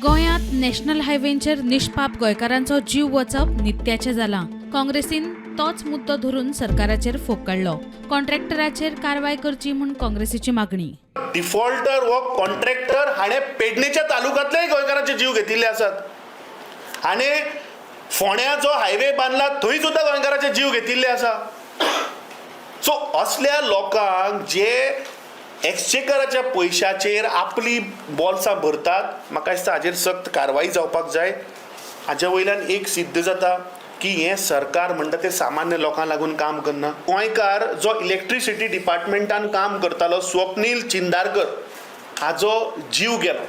गोंयांत नॅशनल हायवेंचेर निश्पाप गोंयकारांचो जीव वचप नित्याचें जालां. काँग्रेसीन तोच मुद्दो धरून सरकाराचेर फोग काडलो. कॉन्ट्रॅक्टराचेर कारवाय करची म्हूण काँग्रेसीची मागणी. डिफॉल्टर हो कॉन्ट्रॅक्टर हाणें पेडणेच्या तालुक्यांतलेय गोंयकारांचे जीव घेतिल्ले आसात. हाणें फोंड्या जो हायवे बांदला थंय सुद्दां गोंयकाराचे जीव घेतिल्ले आसा. सो असल्या लोकांक जे एक्सचेकराच्या पयशाचेर आपली बोल्सां भरतात, म्हाका दिसता हाजेर सक्त कारवाई जावपाक जाय. हाजे वयल्यान एक सिद्ध जाता की हें सरकार म्हणटा तें सामान्य लोकांक लागून काम करना. गोंयकार जो इलेक्ट्रिसिटी डिपार्टमेंटान काम करतालो स्वप्नील चिंदारकर हाजो जीव गेलो.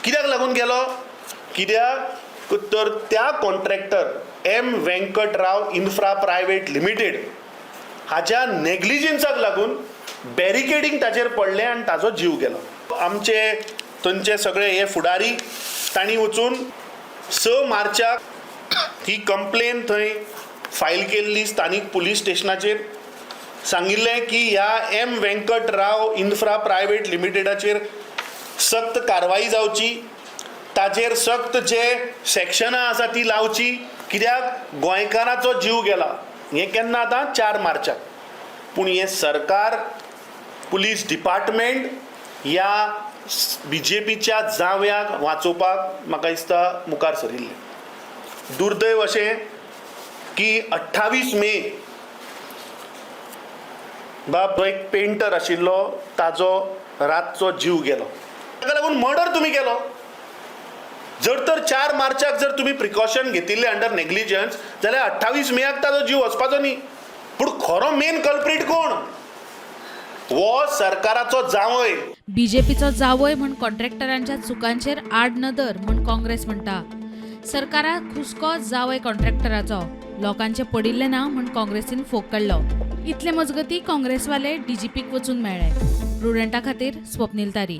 कित्याक लागून गेलो? कित्याक तर त्या contractor M Venkat Rao infra private limited हाज्या नेग्लिजन्साक लागून बॅरिकेडींग ताचेर पडलें आनी ताजो जीव गेलो. आमचे थंयचे सगळे हे फुडारी तांणी वचून 6 मार्चाक ही कंप्लेन थंय फायल केल्ली स्थानीक पुलीस स्टेशनाचेर. सांगिल्लें की ह्या M Venkat Rao infra private लिमिटेडाचेर सक्त कारवाई जावची, ताचेर सक्त जे सेक्शनां आसा ती लावची, कित्याक गोंयकाराचो जीव गेला. हें केन्ना आतां 4 मार्चाक. पूण हें सरकार, पुलीस डिपार्टमेंट ह्या बीजेपीच्या जांवयाक वाचोवपाक म्हाका दिसता मुखार सरिल्लें. दुर्दैव अशें की 28 मे बाब जो एक पेंटर आशिल्लो ताजो रातचो जीव गेलो. ताका लागून मर्डर तुमी केलो. जर तर 4 मार्चाक जर तुमी प्रिकॉशन घेतिल्ले अंडर नेग्लिजन्स जाल्यार 28 मेयाक ताजो जीव वचपाचो न्ही. पूण खरो मेन कल्प्रीट कोण? हो सरकाराचो जांवय. बीजेपीचो जावय म्हूण कॉन्ट्रॅक्टरांच्या चुकांचेर आड नदर म्हूण काँग्रेस म्हणटा. सरकाराक हुस्को जावय कॉन्ट्रॅक्टराचो, लोकांचे पडिल्लें ना म्हूण काँग्रेसीन फोग काडलो. इतले मजगती काँग्रेसवाले डीजीपीक वचून मेळ्ळे. प्रुडंटा खातीर स्वप्नील तारी.